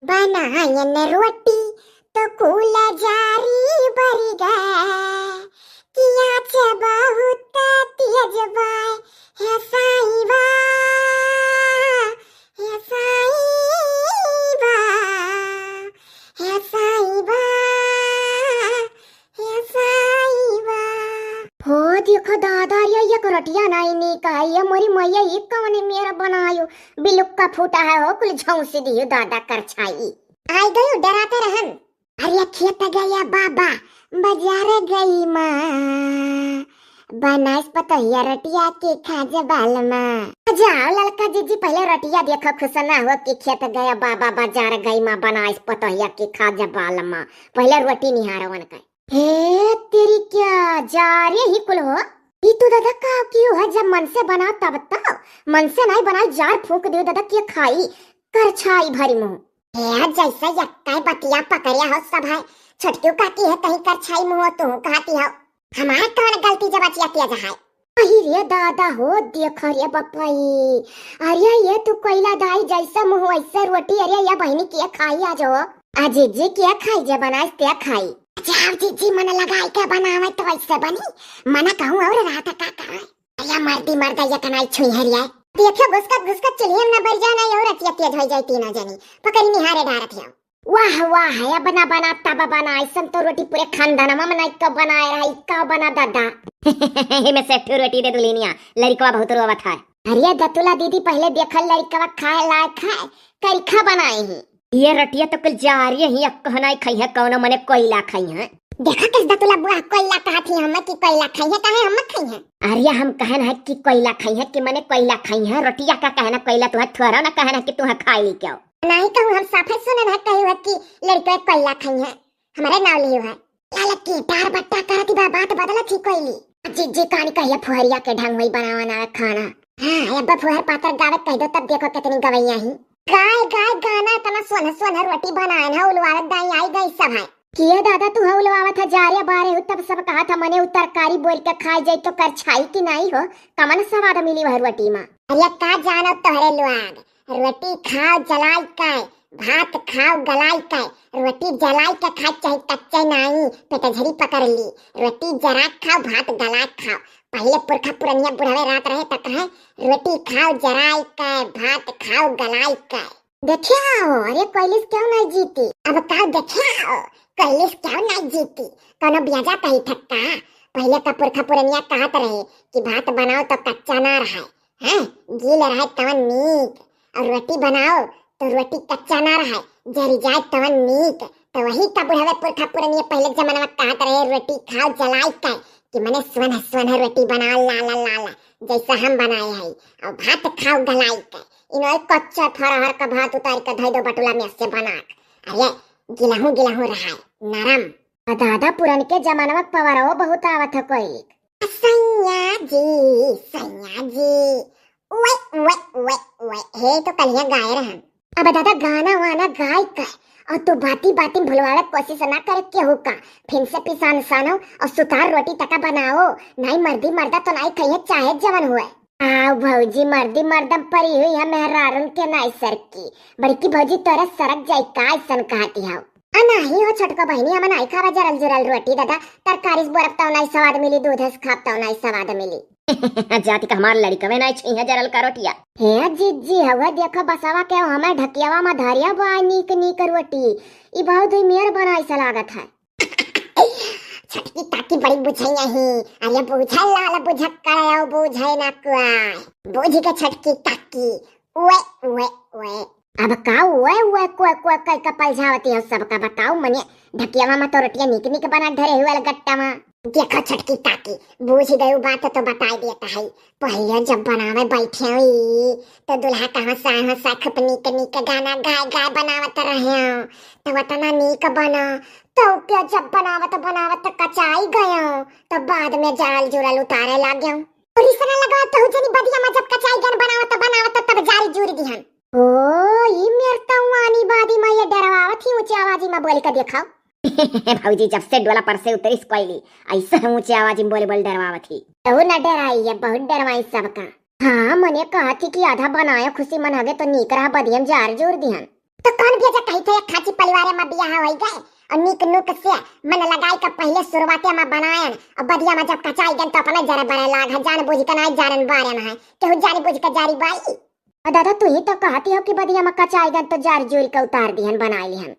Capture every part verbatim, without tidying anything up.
बनायन रोटी तो कुल जारी बरि गए, कि आँच बहुत तेज बाय, हे साईं बा, हे साईं बा, हे साईं बा, हे साईं बा। हो देखो दादा, ये, ये रोटिया नाई नीक है, ये मोरी मैया, ये कौन मेरा बनायो? बिलुक्का फूटा है हो, कुल झौंसी दियो दादा करछाई। आई गयो डराते रहन। अरे खेत गया बाबा, बाजार गई माँ, बनाइस पतोहिया रोटिया के खाजा बालमा। जाओ ललका जीजी, पहले रोटिया देखो, खुश ना हो कि खेत गया बाबा, बाजार गई माँ, बनाइस पतोहिया के खाजा बालमा। पहले रोटी निहारो उनका। हे तेरी क्या, जारे ही कुल हो। ई तू दादा का कियो है, जब मन से बनाओ तब तो, मन से नहीं बनाओ, जार फूंक दियो दादा, के खाई करछाई भरी मुंह। हे जैसे यक्का बतिया पकड़िया हो सब है, छोटकी काकी है कहीं करछाई मुंह तू कहती हो, हमार कौन गलती जब अचिया किया जहाय। अही रे दादा हो, देख रे बप्पई, अरे ये तू कोयला दाई जैसे मुंह वैसे रोटी, अरे ये बहिनी के खाई आज हो। आ जीजी के खाई, जे बनाइस ते खाई। जाओ जीजी, मन लगाई के बनावे तो वैसे बनी, मन कहूँ और रात का करे। अरे मर्दी मर्दा ये कनाई छुई हरिया। देखियो घुसकत घुसकत चुल्हियम ना बर जाना, और रतिया तेज हो जाए तीनों जनी। पकड़ी निहारे डारत हियो। वाह वाह, अब ना बना तब बना, ऐसन तो रोटी पूरे खानदानमा में नहीं कब बनाए रहा, ई का बना दादा। एमे से एक ठो रोटी दे दुल्हनिया, लड़कवा बहुत रोवत है। अरे दतुला दीदी, पहले देखल लड़कवा खाए लायक है, करिखा बनाए ही। ये रोटिया तो कुल जारी ही, अब कहना ही खाई है, कौनो मने कोयला खाई है। देखा किस दतुला बुआ कोयला कहत ही, हम कि कोयला खाई है, कहे हम खाई है। अरे हम कहन है कि कोयला खाई है, कि मने कोयला खाई है, रोटिया का कहना कोयला, तुहे थोड़ा ना कहना कि तुहे खाई ली क्यों। नहीं कहूँ, हम साफे सुनन है, कही है कि लड़के कोयला खाई है, हमारे नाव लियो है। ललकी डार बट्टा करती बा, बात बदलत ही कोयली। जीजी कानी कहिया फुहरिया के ढंग होई बनावा ना खाना। हाँ, अब्बा फुहर पातर गावे कह दो, तब देखो कितनी गवैया ही। गाय गाय गाना, इतना सोना सोना रोटी बनाए ना, उलवावत दाई आई गई सब है। किए दादा, तू है उलवावत है, जारे बारे हो, तब सब कहा था मने उ तरकारी बोल के खाए जाई तो करछाई कि नहीं हो, कमन स्वाद मिली वह रोटी मा। अरे का जानो तोहरे लोग, रोटी खाओ जलाई के, भात खाओ गलाई के। रोटी जलाई के खाए चाहे कच्चे नाई, पेट झरी पकड़ ली। रोटी जरा के खाओ, भात गला के खाओ। पहले पुरखा पुरनिया बुढ़वे रात रहे त कहे, रोटी खाओ जराई के, भात खाओ गलाई के। देखियो, अरे कोयलिस क्यों नहीं जीती? अब का देखियो, कोयलिस क्यों नहीं जीती? कोनो ब्याजा कही थक्का। पहले का पुरखा पुरनिया कहत रहे कि भात बनाओ तो कच्चा ना रहे, हैं, गील रहे तवन नीक, और रोटी बनाओ तो रोटी कच्चा ना रहे, जरी जाए तवन नीक। तो वही का बुढ़वे पुरखा पुरनिया पहले के जमाना में कहत रहे, रोटी खाओ जलाई के, कि मने सुन सुन रोटी बनाओ, लाला लाला, जैसा हम बनाए है, और भात खाओ गलाई के। इन्हों कच्चा फरहर का भात उतार के धई दो बटुला में से बना के। अरे गिलहू गिलहू रहा है, नरम। आ दादा, पुरनके जमानवा क पवरवो बहुत आवत ह कोई। सैया जी, सैया जी, ओए, ओए, ओए, ओए, हे तो कलिया गाय रहन। अब दादा, गाना वाना गाय का, और तू बाती बाती में भुलवावे क कोशिश ना करे केहू का। फिन से पिसान सानो और सुतार रोटी तका बनाओ, नाई मर्दी मर्दा तो नाई खइहे, चाहे जवन हुए। आओ भौजी, मर्दी मर्दम परी हुई है, मेहरारून के नाई सरकी। बड़की भौजी तोरे सरक जाई का, ऐसन कहती हौ। आ नाही हो छोटका बहिनी, हम नाई खावा जरल जुरल रोटी दादा, तरकारी से बोरब तौ नाई स्वाद मिली, दूध से खाब तौ नाई स्वाद मिली। जाति का हमार लड़िकवे नाई छुइहे जरल का रोटिया। हे जिज्जी, हवा देखो बसवा के हमें ढकियावा में धरिया बा नीक नीक रोटी। ई बहुत ही मेर बनाई से लागत है। छोटकी काकी बड़ी बुझैया ही। अरे बुझे लाल बुझक्कड़ आओ बुझे ना कुआ। बुझ के छोटकी काकी। ओए, ओए, ओए। अब का ओए, ओए, कोए, कोए, कई का पलझावती हो सबका बताओ मने। ढकियावा में तो रोटियां निक निक बना धरे हुए गट्टा में। देखो छोटकी काकी, बूझ गई बात तो बताई देता है। पहिले जब बनावे बैठे हुई, तो दुल्हा कहाँ से आए हो, साखप नीक नीक गाना गाए गाए बनावत रहे हो, तो वतना नीक बना। तो के जब बनावत बनावत कचाई गयो, तो बाद में जाल जुड़ल उतारे लाग्यो। और इसने लगा तो जनी बदिया में जब कचाई गन बनावत बनावत तब जारी जुड़ दिहन। ओ, ई मेर तवानी बादी में ये डरवावत ही ऊंची आवाजी में बोल के देखाओ। भौजी, जब से डोला पर से उतरिस कोयली, ऐसे ऊंची आवाजी में बोले बोल डरवावत ही। तो न डराई, ये बहुत डरवाई सबका। हाँ, मने कहा थी कि आधा बनाया खुशी मन हगे तो नीक रहा, बदियम जार जोर दिहन। तो कौन बिया जे कही थे, एक खाची परिवार में बियाह होई गए और नीक नुक से मन लगाई के पहले शुरुआते में बनायन और बदिया में जब कचाई गन तो अपने जरे बरे लाग है, जान बूझ के नाई जारन बारन है, केहू जान बूझ के जारी बाई। और दादा, तू ही तो कहती हो कि बदिया में कचाई गन तो जार जुर के उतार दिहन, बनाई लिहन।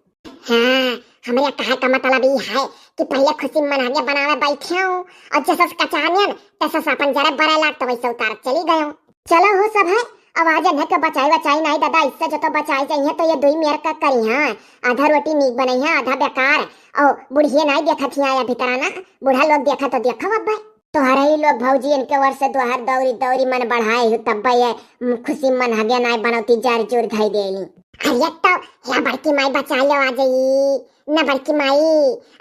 हाँ, हमरे कहे का मतलब ई है कि पहले खुशी मनहगे बनावे बैठे हो और जैसे कचानियन तैसे अपन जरे बरे लाग तो वैसे उतार चली गयो। चलो हो सब है, अब आज इन्हें के बचाई बचाई नाई दादा, इससे जो तो बचाई जाइए तो ये दुई मेर का करी, हाँ, आधा रोटी नीक बनई है, आधा बेकार। और बुढ़िए नाई देखत हिया या भीतरा ना, बूढ़ा लोग देखा तो देखो अब। तोहरे ही लोग भौजी इनके ओर से दोहर दौरी दौरी मन बढ़ाए हो, तब ये, उम, खुशी मनहगे नाई बनौती जार जुर धई देली। अरे तो या बड़की माई बचा लो आ जाई, ना बड़की माई,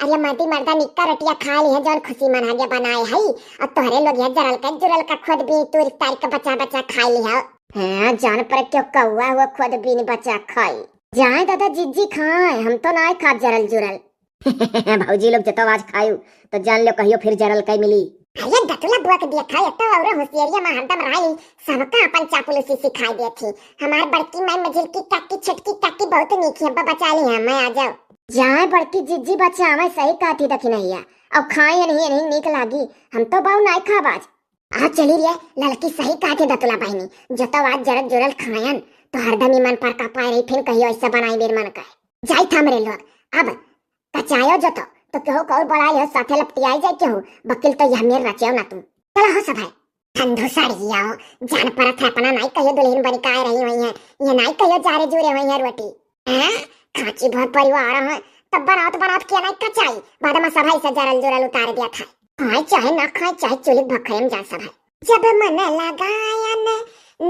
अरे माटी मर्दा निक्का रोटिया खा ली है जौन खुशी मनहगे बनाए है, और तोहरे लोग यहाँ जरल का जुरल का खुद भी तूर तार के बचा बचा खा ली है। हाँ, जान पर क्यों कौआ हुआ खुद भी नहीं बचा खाई। जाए दादा जिज्जी खाए, हम तो ना खाब जरल जुरल। भौजी लोग जतो आज खायू तो जान लो कहियो फिर जरल कई मिली। अरे दतुला बुआ के देखा, ये तो और होशियारिया में हरदम रही, सबका अपन चापलूसी सिखाई देती। हमार बड़की माई मझिलकी काकी छोटकी काकी बहुत नीक है, अब्बा बचा ली है, मैं आ जाओ। जाए बड़की जिज्जी बचावे, सही कहती दखिनहिया। अब खाए नहीं नहीं नीक लागी, हम तो बाऊ नाई खाब आज। आ चली रे, ललकी सही कहती दतुला बहिनी, जतो आज जरल जुरल खायन तो हरदम ई मन पर का पाए रही, फिर कहियो ऐसा बनाई मेर मन कहे। जाई था हमरे लोग, अब कचायो जतो तो केहू कौर बोला लियो साथे लपटियाई जाए केहू, बकिल तो यह मेर रचाओ ना तू। चलो हो सब है। ठंडू सड़ियो, जान परत है अपना नाई कहियो दुल्हन बनी काय रही हुई है, ये नाई कहियो जारे जुरे हुई है रोटी। हैं? खाची भर परिवार है, तब बनावत बनावत किया नाई कचाई, बाद में सब है से जरल जुरल उतार दिया था। खाए चाहे ना खाए, चाहे चुलिक भखरे में जाए सब है। जब मन लगायन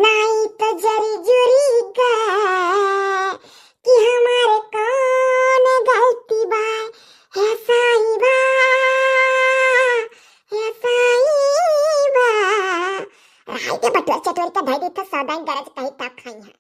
नाई तो जरी जुरी गए कि हमारे कौन गलती बा, हे साईं बा, हे साईं बा। राई के बटोर चटोर के धई दी तो सौदाई गरज कही तब खाई है।